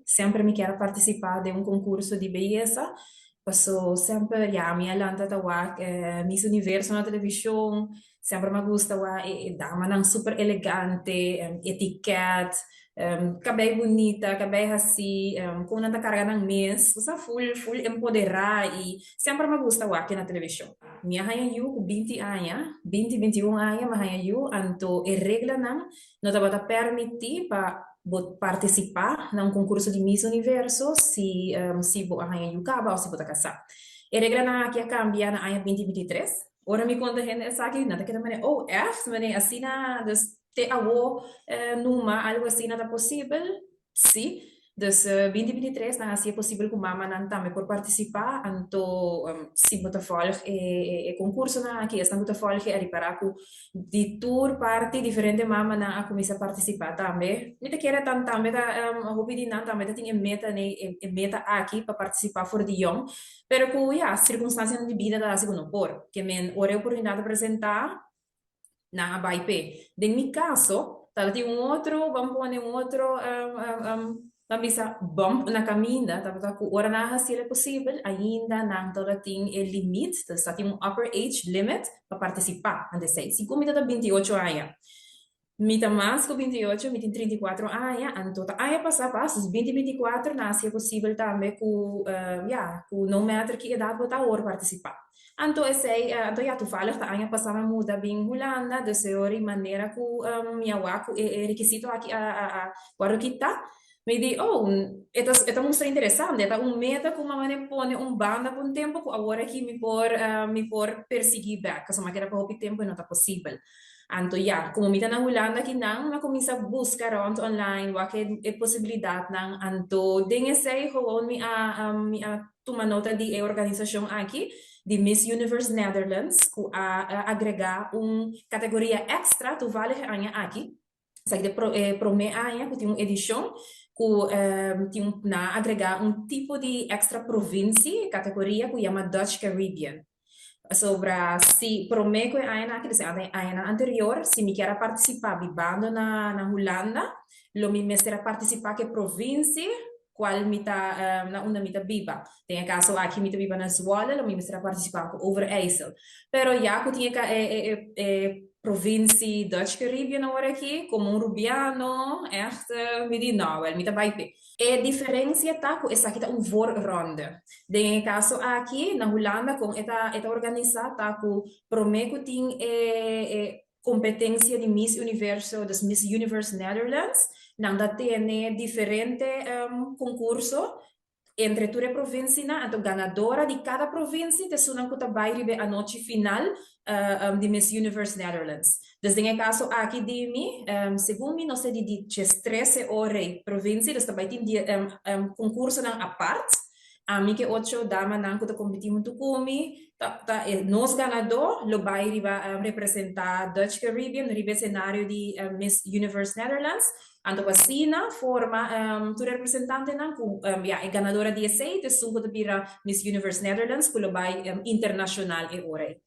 Semper mi kier a partisipá den un konkurso di beyesa, paso semper ya mi a lanta ta wak Miss Universo na televishon, semper mi a gusta wak e damanan super elegante, etiket, kabei bunita, kabei hasí, kon nan ta karga nan mes, osea ful ful empoderá i semper mi a gusta wak na televishon. Mi a haña yu ku 20 aña, 20, 21 aña mi a haña yu, anto e reglanan no tabata permití pa bo partisipá na un konkurso di Miss Universo si si bo a haña yu kaba òf si bo ta kasá. E reglanan aki a kambia na aña 2023. Ora mi konta hende esaki, nan ta keda manera, Oh, ègt? Manera asina, dus te awo numa algu asina ta posibel? Sí. Dus 2023 nan hasi e posibel ku mamanan tambe por partisipá, anto si bo ta vòlg e konkursonan aki, esnan ku ta vòlg e a ripará ku di tur parti diferente mamanan a kuminsá partisipá tambe. Mi ta kere tan tambe ta hopi di nan tambe ta tin e meta nei e meta aki pa partisipá for di yòn, pero ku ya sirkunstansianan di bida ta hasi ku no por. Ke men ora e oportunidat a presentá, nan a bai p'e. Den mi kaso, tabatin un otro, ban pone un otro, ban bisa bump na kaminda, tabata ku ora nan a hasi el posibel, ainda nan tabatin e limit, dus tabatin un upper age limit pa partisipá. Antes esei, si ku mi ta 28 aña, mi ta mas ku 28, mi tin 34 aña, anto ta aña pasá pas, dus 2024, nan a hasi e posibel tambe ku, ya, ku no matter ki edat bo ta awor partisipá. Anto esei, anto ya toevallig ta aña pasá mi a muda bin Hulanda, dus e ora i manera ku mi a wak ku e rekisito aki a wòrdu kitá, mi di, oh, e ta e ta mustra interesante, e ta un meta ku mama a pone un banda pa un tempu ku awor aki mi por persiguí bèk, pasobra mi a keda pa hopi tempu i no ta posibel. Anto ya, komo mi ta na Hulanda akinan, mi a kuminsá buska rònt online, wak e posibilidatnan, anto den esei gewoon mi a tuma nota di e organisashon aki, di Miss Universe Netherlands, ku a agregá un kategoria èkstra toevallig e aña aki. Esaki ta e promé aña ku tin un edishon ku tin un nan a agregá un tipo di èkstra provinsie, kategoria ku yama Dutch Caribbean. Pasobra si promé ku e añanan aki, dus e añanan anterior, si mi kier a partisipá bibando na Hulanda, lo mi mester a partisipá ku e provinsie kual mi ta na unda mi ta biba. Den e kaso aki mi ta biba na Zwolle, lo mi mester a partisipá ku Overijssel. Pero ya ku tin e provinsie Dutch Caribbean awor aki, komo un rubiano, ègt mi di nò, wèl mi ta bai p'e. E diferensia ta ku esaki ta un voorronde. Den e kaso aki na Hulanda kon e ta organisá ta ku promé ku tin e kompetensia di Miss Universo, dus Miss Universe Netherlands, nan ta tene diferente konkurso entre tur e provinsianan, anto ganadora di kada provinsia ta esunnan ku ta bai riba e anochi final di Miss Universe Netherlands. Dus den e kaso aki di mi, segun mi nos ta di 13 ora provinsia, dus ta bai tin konkursonan apart. Ami ku e ocho damanan ku ta kompetí huntu ku mi, ta nos ganadó lo bai riba representá Dutch Caribbean riba e senario di Miss Universe Netherlands. Anto asina forma tur e representantenan ku ya e ganadora di esei ta esun ku ta bira Miss Universe Netherlands ku lo bai internashonal e ora ei.